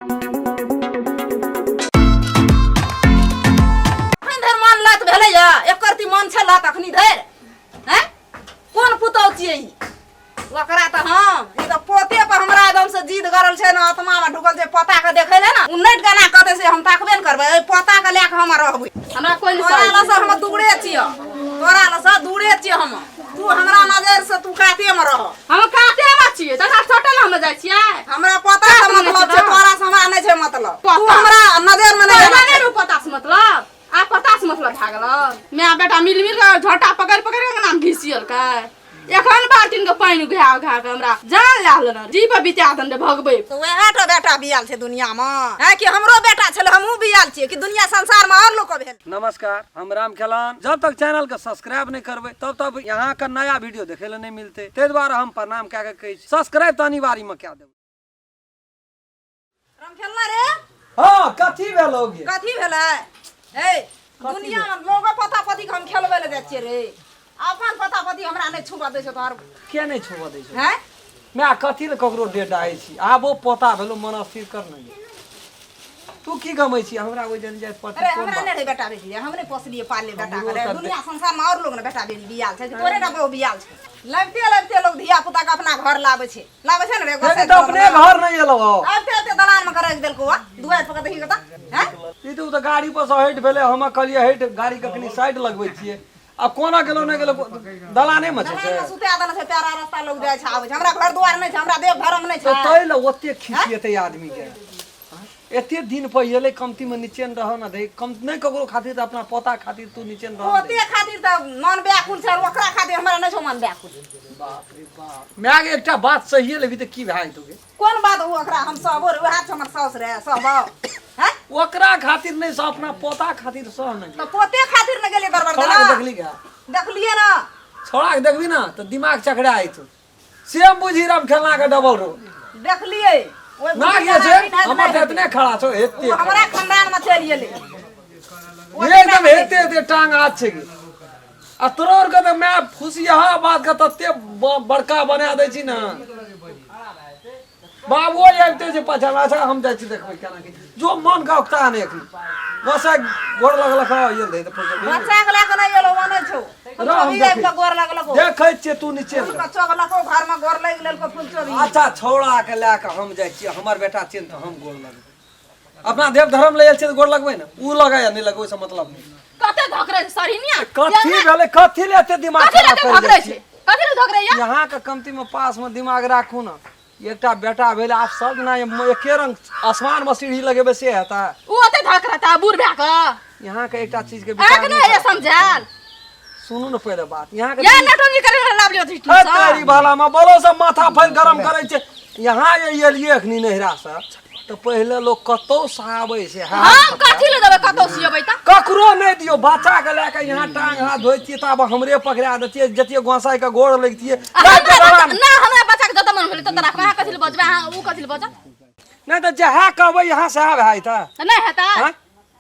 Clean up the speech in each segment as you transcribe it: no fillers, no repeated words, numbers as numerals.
अखन धरि मन लत भेलैया एकर ती मन छै लत अखनी धरि हैं कोन पुतौ छियै ई ओकरा तऽ हम ई तऽ पोते पर हमरा एकदम से जिद करल छै ने आत्मा में ढुकल छै पोता के देखै ले ने उन्नैट केना कहतै से हम ताकबे ने करबै एहि पोता के लए के हम रहबै। हमरा कोइ नहि तोरा सहै लग से हम दूरे छियै, तोरा लग से दूरे छियै हम। तू हमरा नजर से तू काते में रह। हम काते में छियै तकरा सटल हम जाइ छियै। हमरा पता से कात में मतलब नहि छै, छै। तोरा से हमरा नहि छै मतलब। पता। तू हमरा नजर में नहि तोरा आना नहि छै। रहू पता से मतलब, आ पता से मतलब भए गेल। माय बेटा मिल मिल के झोटा पकड़ पकड़ के नाम घिसियलकै। एखन बाल्टीन के पानि उघा उघा के हमरा जान लए लेने जीप बिता देने भगबै। तऽ वएह टा बेटा बियाल छै दुनिया में है कि हमरो बेटा छलै, हमहूँ बियाल छियै कि दुनिया संसार में और लोग के भेल। नमस्कार, हम राम खेलान। जब तक चैनल के सब्सक्राइब नहीं करबै तब तक यहाँ के नया वीडियो देखे ले नहीं मिलते, ताहि दुआरे हम प्रणाम कए के कहै छी सब्सक्राइब तऽ अनिवार्य में कए देबै। राम खेलना रे। हाँ, कथी भेलौ गे? कथी भेलै? ए दुनिया में लोग पता पति के हम खेलबै ले जाइ छियै रे, अपन पता पति हमरा नहि छुबऽ दै छौ तोहर। किया नहि छुबऽ दै छौ? हैं? मैं कथी ले ककरो डेट आइ छी? आबो पोता भेलो, मन स्थिर कर ने गे। तू की गमै छी हमरा ओहि दिन जाइत पड़तै? अरे कोन हमरा बात? नहि रहे बेटा बेटी, हम नहि पोसलियै पाललियै बेटा हमरो के रे। तऽ दुनिया संसार में और लोग ने बेटा बेटी बियाल छै, तोरे टा बहु बियाल छै। लबिते लबिते लोग धिया पुता के अपना घर लाबै छै, लाबै छै ने रे? लेकिन तऽ अपने घर नहि एलौ हौ। आबिते आबिते दलान में कराइक देलकौ आ दुआरि पर देखी कतऽ हैं। ई तऽ ओ तऽ गाड़ी पर से हटि भेलै, हम कहलियै हटि गाड़ी के कनि साइड लगबै छियै, आ कोना गेलौ नहि गेलौ, दलाने मे छै। दलान में सुता देने छै, प्यारा रास्ता लोग जाइ छै आबै छै। हमरा घर दुआर नहि छै, हमरा देव धर्म नहि तऽ छै। ताहि लए ओते खिसियेतै आदमी के? एते दिन पर एलै, कमती मे निचेन रह न दे। कम नहि ककरो खातिर तऽ अपना पोता खातिर तू निचेन रह। पोते खातिर तऽ मन व्याकुल छै, ओकरा खातिर हमरा नहि छौ मन व्याकुल। बाप रे बाप, माय गे, एकटा बात सहिए लेबही तऽ की भए जेतौ गे? कोन बात? ओ ओकरा हम सहबो रे, वएह छै हमर साउस रे, सहबो हैं? ओकरा खातिर नहि सह, अपना पोता खातिर सह न गे। तऽ पोते खातिर ने गेलियै दरबार। छोड़ा के देला देखली गे? देखलियै ना। छोड़ा के देखबी ना तऽ दिमाग चकरा जेतौ, सेम बुझी राम खेलना के डबल रो। देखलियै ओहि ना बुढ़िया गे छै नागिन हमर तऽ नहि एतने खड़ा छौ, एते ओ हमरा खानदान में चलि गेलै। ओ एकदम एते एते टांग हाथ छै गे। आ तोरो आर के तऽ माय फुसियाहा बात के तते बड़का बना दै छी ने, बाबुओ आबिते छै पाछा। अच्छा, हम जाइ छी, देखबै केना की जो मन के औकता नहि। एखन बस गोर लगलक हँ, आयल रहै तऽ फुर्सत नहि। बच्चा के लए कऽ नहि एलौ, ओनै छौ। रह, हम फुलचोभी आबि देखै कऽ गोर लगलको। देखै छियै, तू नीचे फूल रह। कऽ चोगलको, घर में गोर लागि लेलको फुलचोभी। अच्छा, छौड़ा के लए कऽ हम जाइ छियै, हमर बेटा छियै ने तऽ हम गोर लगबै। अपना देव धर्म ले आयल छियै तऽ गोर लगबै ने। उ लगै या नहि लगै, ओहिसँ मतलब नहि। कते धकरै छै सरहिनिया? कथी भेलै? कथी ले एते दिमाग कथी खराब ले करि धकरै जाइ छै? छी? कथी ले धकरै या? यहाँ के कमती में पास में दिमाग राखू ने। एकटा बेटा भेल, आब सब दिना एके रंग आसमान में सीढ़ी लगेबै से हेतै? उ ओते धकरता बूढ़ भए कऽ। यहाँ के एकटा चीज के विचार अहाँके नहि नहि होइया करब। समझायल? सुनू ने पहिले बात यहाँ के। या नटंगी करे लाभ लियो। हे तेरी भाला में बोलो, सब माथा फैल गरम करै छै। यहाँ जे एलियै अखनी नैहरा से तऽ पहिले लोक कतौ से आबै छै हाथ हम कथी ले देबै कतौ सियबै तऽ? ककरो नहि दियौ। बच्चा के लए के यहाँ टांग हाथ धोइ छियै तऽ आब हमरे पकड़ा दैतियै, जतियै गोसाई के गोड़ लगितियै। आ लाइट के हमरा दलान ना, हमरा बच्चा के जतऽ मन भेलै ततऽ राखबै। अहाँ कथी ले बजबै? अहाँ उ कथी ले बजत? नहि तऽ जएह कहबै यहाँ सएह भए जेतै। तऽ नहि हेतै? आँय?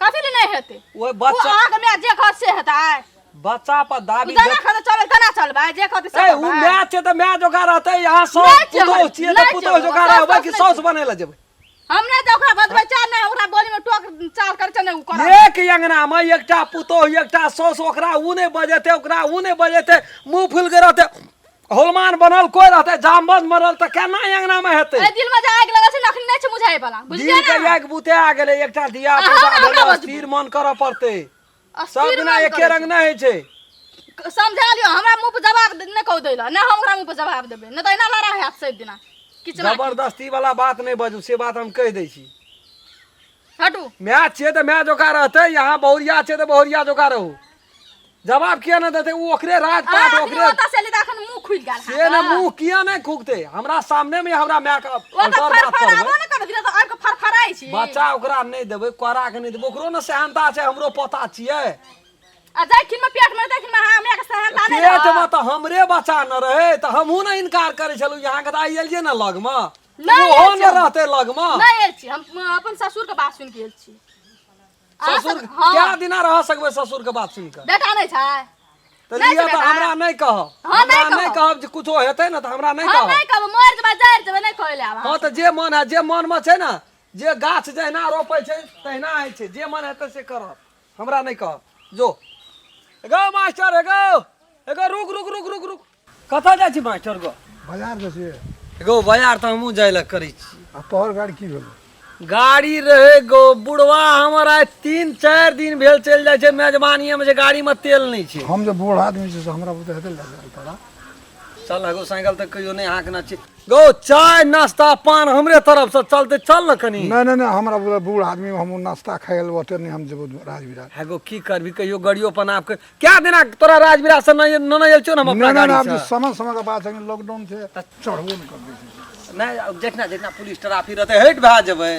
कथी ले नहि हेतै? ओहि ओ बच्चा अहाँके माय जे कहत से हेतै? बच्चा पर दाबी जेना कहतै चलबै तेना चलबै, जे कहतै से ए उ करबै। माय छै तऽ माय जोका रहतै। यहाँ सब नहि छै पुतोहु हमर, छियै तऽ नहि छै पुतोहु हमर, जोका साउस रहबै कि नहि साउस छै। बनै लए जेबै? हम नहि तऽ ओकरा बजबै चाहे नहि, ओकरा बोली में टोक चाल करै छै, नहि ओ करत। एक अंगना में एकटा पुतोहु एकटा साउस, ओकरा उ नहि बजेतै, ओकरा उ नहि बजेतै, मुंह फुलि के रहतै, होलमान बनल कोइ रहतै, जामबंद बनल, तऽ केना अंगना में हेतै? एहि दिल में जे आगि लगल छै ने, अखन नहि छै बुझाइ वाला, बुझलियै दिल के ने? आगि बुते आ गेलै। एकटा धिया अहाँ पुता हमरा भेलै, बजबू। स्थिर मन करऽ पड़तै। सब अस्थिर दिना मन एके करै रंग नहि होइ छै। छै। समझा लियौ, हमरा मुँह पर जवाब नहि कहू दै लए, नहि हम ओकरा मुँह पर जवाब देबै, नहि तऽ एना लड़ाइ हैत सब दिना किचना। जबरदस्ती वाला बात नहि बाजू, से बात हम कहि दै छी। हटू। माय छियै तऽ माय जोका रहतै, यहाँ बहुरिया छै तऽ बहुरिया जोका रहू। जवाब किया नहि देतै ओ? ओकरे राजपाट अहाँ ओकरे ओतऽ से एली तऽ अखन मुँह खुलि गेल। से ने मुँह किया नहि खुगतै? हमरा सामने मे हमरा माय के ओ तऽ अल्टर बात फरफराबो करबै। ने करबै तऽ आबि कऽ फरफराइ छी। बच्चा ओकरा नहि देबै, कोरा के नहि देबै, ओकरो ने सेहनता छै, हमरो पोता छियै। आ जाहि में पेट में तखन में अहाँ हमरा के सेहनता नहि पेट मे रहत? तऽ हमरे बच्चा न रहै तऽ हमहूँ ने इनकार करै छलहुँ। यहाँ के तऽ आइ एलियै ने लगमे, नहि ओहो आयल ने छी हम। रहतै लगमे। नहि आयल छी हम, अपन ससुर के बात सुनि के आयल छी। अहाँ ससुर हाँ। क्या दिना रह सकबै ससुर के बात सुनि कऽ? बेटा नहि छै? तऽ नहि लिअ छै तऽ बेटा। हमरा नहि कहब। हाँ, नहि हमरा नहि कहब। कहब जे कुछो हेतै ने तऽ हमरा नहि हम कहब। नहि कहब, मरि जेबै, जरि जेबै, नहि कहै लए आब। हँ तऽ जे मन है, जे मन मे छै ने जे गाछ जहिना रोपै छै तहिना होइ छै। जे मन हेतै से करब, हमरा नहि कहब। जो गो मास्टर, हे गो, हे गो, रुक रुक रुक रुक रुक, कतऽ जाइ छी मास्टर गो? बाजार जाइ छियै। गो बाजार तऽ हमहूँ जाइ लए करै छी। आ तोहर गाड़ी की भेलौ? गाड़ी रहे गो बुढ़वा हमर, आइ 3-4 दिन भेल चलि जाइ छै मेजबानिए मे, जे गाड़ी मे तेल नहि छै। हम जे बूढ़ आदमी छी से हमरा बुते हेतै लए जायल तोरा? चल गो, साइकिल तऽ कहियो नहि हाँकने छी गो। चाय नाश्ता पान हमरे तरफ से चलते, चल न कनी। नहि नहि नहि, हमरा बुते बूढ़ आदमी हम नाश्ता खाइ लए ओते नहि हम जेबो राजविराज। है गो, की करबी, कहियो गाड़ियो पर आब क्या दिना तोरा राजविराज से नहीं नहीं आयल छौ ने हम अपना नहि नहि गाड़ी आब से। समय समय के बात छै, लॉकडाउन छै, चढ़बो नहि करबै छै। नहि, जखना जखना पुलिस ट्राफिक रहतै हटि भए जेबै।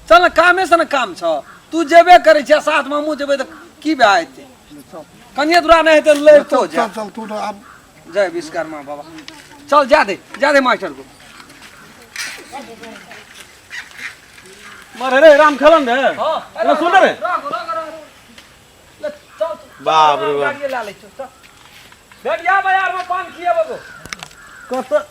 चल ने, कामे से ने काम छौ। तू जेबे करै छियै, साथमे हमहूँ जेबै तऽ की भए जेतै? कनिये दूरा नहि हेतै लड़ितो जा। चल चल, तू तऽ आब जय विश्वकर्मा बाबा। चल, जा दे, जा दे मास्टर को। मरे रे राम खेलन रे। हाँ। अरे सुन रे। बाप रे बाप। गाड़िए ला लै छौ, चल। भेटिया बाजार में पान खिएबो गो। कतऽ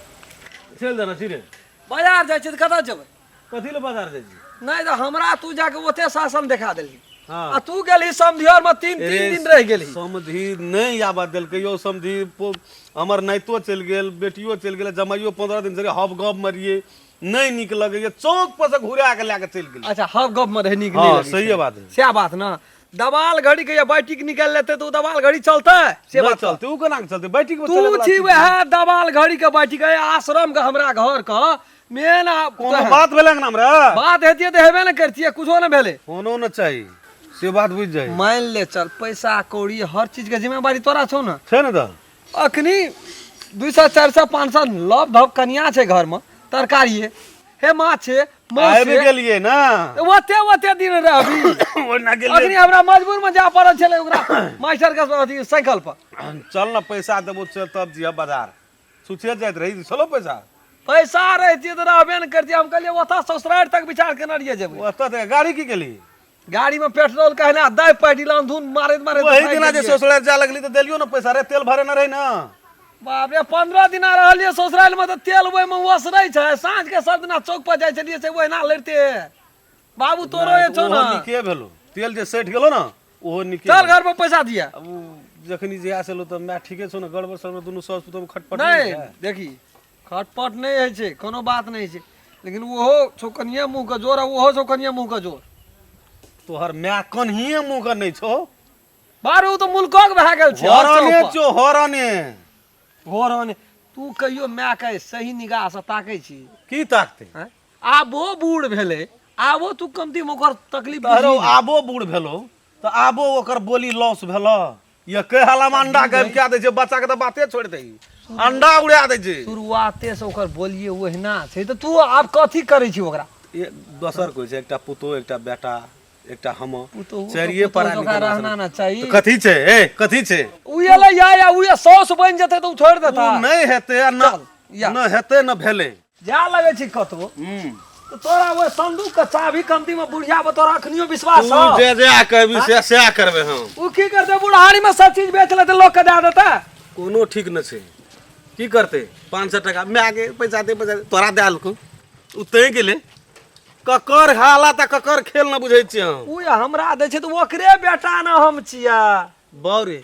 चलि देना छी रे? बाजार जाइ छै तऽ कतऽ जेबै? कथी लए बाजार जाइ छी? नहि तऽ हमरा तू जाके ओते शासन देखा देलही हाँ। आ तू गेलही समधियर में 3-3 दिन रहि गेलही। समधी नहि आबऽ देलकै यौ समधी। हमर नाइतो चलि गेल, बेटियो चलि गेल, जमाइयो 15 दिन से हब गप मे रहियै, नहि नीक लगैया, चौक पर से घुरा के लए के चलि गेलै। अच्छा, हब गप में रहै नीक नहि हाँ लगै सहिए छै। बात है। सएह बात ने। दबाल घड़ी के या बैटिक निकालि लेतै तऽ ओ दबाल घड़ी चलतै से नहि बात चलते, उ केना के चलते बैटिक में तू चले वाला छी चीज। वएह दबाल घड़ी के बैटिक है आश्रम के, हमरा घर के मेन कोनो बात भेलै अंगना मे रे? बात हेतियै तऽ हेबे ने करतियै, कुछो ने भेलै। फोनो न चाही से बात बुझि जाइ। मान ले चल, पैसा कौड़ी हर चीज के जिम्मेवारी तोरा छौ ने? छै ने तऽ। अखनी 200 400 500 लव धव कनिया छै घर में, तरकारी हे, माछ हे, मांस आबि हे। गेलियै ने। ओते ओते दिन रहबी? ओना गेलियै। अखनी हमरा मजबूर में जाय पड़ल छलै ओकरा मास्टर के अथी साइकिल पर। चल ने, पैसा देबो चल तब जिह बाजार। सुचे जाइत रही छलो पैसा। पैसा रहितियै तऽ रहबे ने करतियै। हम कहलियै ओतऽ ससुरारि तक विचार केने रहियै जेबै। ओतऽ तऽ गाड़ी की गेली? गाड़ी में पेट्रोल कहना दै पड़ि धुन मारैत मारैत वही थाकि दिना जे गेलियै। ससुरारि जाय लगली तऽ देलियो ने पैसा रे, तेल भरे न रही ने। बाप रे, 15 दिना रहलियै ससुरारि में तऽ तेल ओहिमे ओसरै छै। साँझ के सब दिना चौक पर जाइ छलियै से ओहिना लड़िते। बाबू तोरो ये छौ ओहो ने। नीके भेलो, तेल जे सठि गेलो ने ओहो नीके चल भेलो। घर पर पैसा दिया। आब उ जखनी जहिया से एलो तऽ माय ठीके छौ ने, गड़बड़ सड़बड़ दुनू सास पुतोह मे खटपट नहि होइ छै। देखी, खटपट नहि होइ छै, कोनो बात नहि छै, लेकिन ओहो छौ कनिये मुँह के जोर आ ओहो छौ कनिये मुँह के जोर। तोहर माय कन्हिये मुँह के नहि छौ। बारू तऽ मुल्कक भए गेल छै। हर हरने चौक पर। छौ हरने। हरने। तू कहियो माय के सही निगाह से ताकै छी? की ताकतै? आँय? आबो बूढ़ भेलै, आबो तू कमती मे ओकर तकलीफ तहरो बुझही नहि। आबो बूढ़ भेलो तऽ आबो ओकर बोली लॉस भेलो। ये के हालामे अंडा गाबि कए दै छै, बच्चा के तऽ बाते छोड़ि दही, अंडा उड़ा दै छै। शुरुआते से ओकर बोलिए ओहिना छै तऽ तू आब कथी करै छी ओकरा? ए दोसर कोइ छै, एकटा पुतोह, एकटा बेटा, एकटा हम, पुतोहु तऽ चारिये पुतोहु प्राणी ओकरा के रहना ना चाही। तऽ कथी छै ए, कथी छै? उ एलै या या उ या साउस बनि जेतै तऽ उ छोड़ि देता? उ नहि हेतै आ न चल, या। न हेतै न भेलै। जा लगै छी कतबो तऽ तोरा ओहि संदूक के चाभी कमती में बुढ़िया पर तोरा अखनियो विश्वास तू छौ? जे जे कहबी से सएह करबै हम। उ की करतै, बुढ़ारी में सब चीज बेच लेतै, लोक के दए देतै? कोनो ठीक नहि छै। की करतै 500 टाका? माय गे पैसा दे, पैसा दे, तोरा दए देलकौ, ओ तैं गेलै। ककर हालत आ ककर खेल न बुझै छियै हम। उ हमरा दै छै तऽ ओकरे बेटा ने हम छियै। बाउ रे,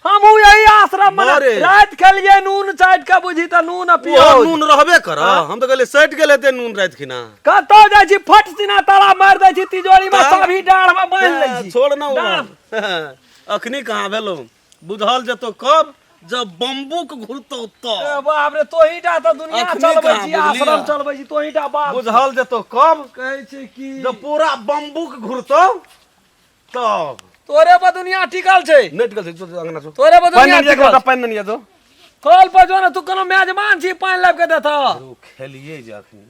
हमहूँ यही आश्रम में बाउ रे। राति खेलियै नून चाटि के, बुझी तऽ नून आ ओहो पियाज। नून रहबे कर, हम तऽ कहलियै सटि गेल हेतै नून राति खिना। कतौ जाइ छी फट सिना ताला मारि दै छी तिजोरी में, तऽ? चाभी डाँढ़ में बान्हि लै छी। छोड़ ना ओ डाँढ़। बात। अखनी कहाँ भेलौ? बुझल जेतौ कब, जब बम्बुक घुरतौ ए तब। बाप रे, तोही टा तऽ दुनिया अखनी चलबै कहाँ छी, बुझलियै? आश्रम चलबै छी, तोही टा बाप। बुझल जेतौ कब? कहै छै कि जब पूरा बम्बुक घुरतौ तब। तोरे पर दुनिया टिकल छै। नहि टिकल छै, जो जो अंगना जो। तोरे पर पानि दुनिया आनिये, एक टिकल लोटा पानि आनिये जो। कल पर जो ने, तू कोनो मेजबान छी पानि लाबि के देतह? ओ खेलिए जे अखनी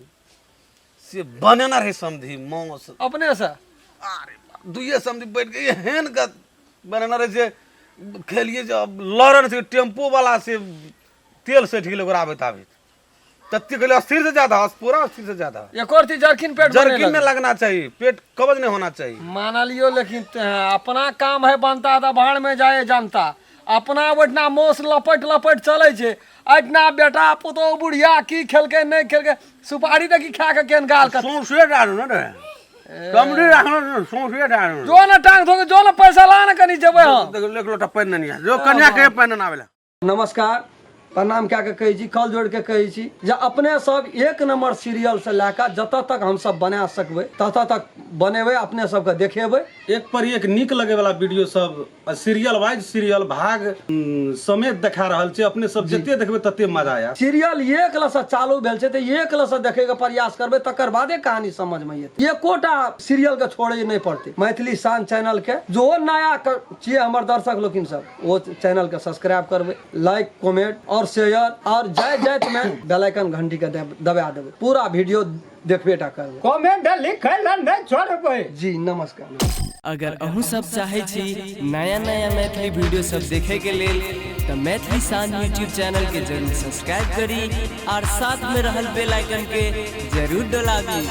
से बनेने रहै समधी मांस अपने से। अरे बाप, दुइये समधी बैठ के एहन के बनेने रहै जे खेलिए जे अब लड़न से टेम्पो वाला से तेल सठि गेलै ओकरा आबैत आबैत। तत्ते कहलियै अस्थिर से ज्यादा, पूरा अस्थिर से ज्यादा। एको रत्ती जर्किन पेट में नहीं जर्किन में लगे। लगना चाहिए, पेट कब्ज नहीं होना चाहिए। मानलियो, लेकिन ते हैं, अपना काम है बनता तऽ भाड़ में जाए जनता। अपना ओहिठिना मौस लपट लपट चलै छै, एहिठिना बेटा पुतोहु बुढ़िया की खेलकै नहि खेलकै, सुपारी देखी खा के केहन गाल कट। सौंसे डालू ने रे। कमरी राखलो सौंसे डाल। जो ने टांग धोके जो ने, पैसा ला ने, कनी जेबै हम। देखो, एक लोटा पानि नहीं जो कन्या के पानि ना आवेला। नमस्कार, प्रणाम कए के कहै छी, कल जोड़ के कहै छी जे अपने सब एक नंबर सीरियल से लए कऽ जतऽ तक हमसब बना सकबै ततऽ तक बनेबै, अपने सबके देखेबै। एक पर एक नीक लगे वाला वीडियो सब सीरियल वाइज सीरियल भाग समेत देखा रहल छै। अपने सब जते देखबै तते मजा आयत। सीरियल एक लसँ चालू भेल छै तऽ एक लसँ देखैके प्रयास करबै, तकर बादे कहानी समझमे एतै। एकोटा सीरियल के छोड़ै नहि पड़तै। मैथिली शान चैनल के जो नया छियै हमर दर्शक लोकिन सब, ओ चैनल के सब्सक्राइब करबै, लाइक, कमेंट और शेयर और जाय जाइत में बेल आइकन घंटी के दबा देबै। पूरा वीडियो देखबे टा करबै, कमेंट लिखै लए नहि छोड़बै। जी नमस्कार। अगर अहूँ सब चाहै छी नया नया मैथिली वीडियो सब देखे के लेल तऽ मैथिली शान यूट्यूब चैनल के जरूर सब्सक्राइब करी और साथ में रहल बेल आइकन के जरूर डोलाबी।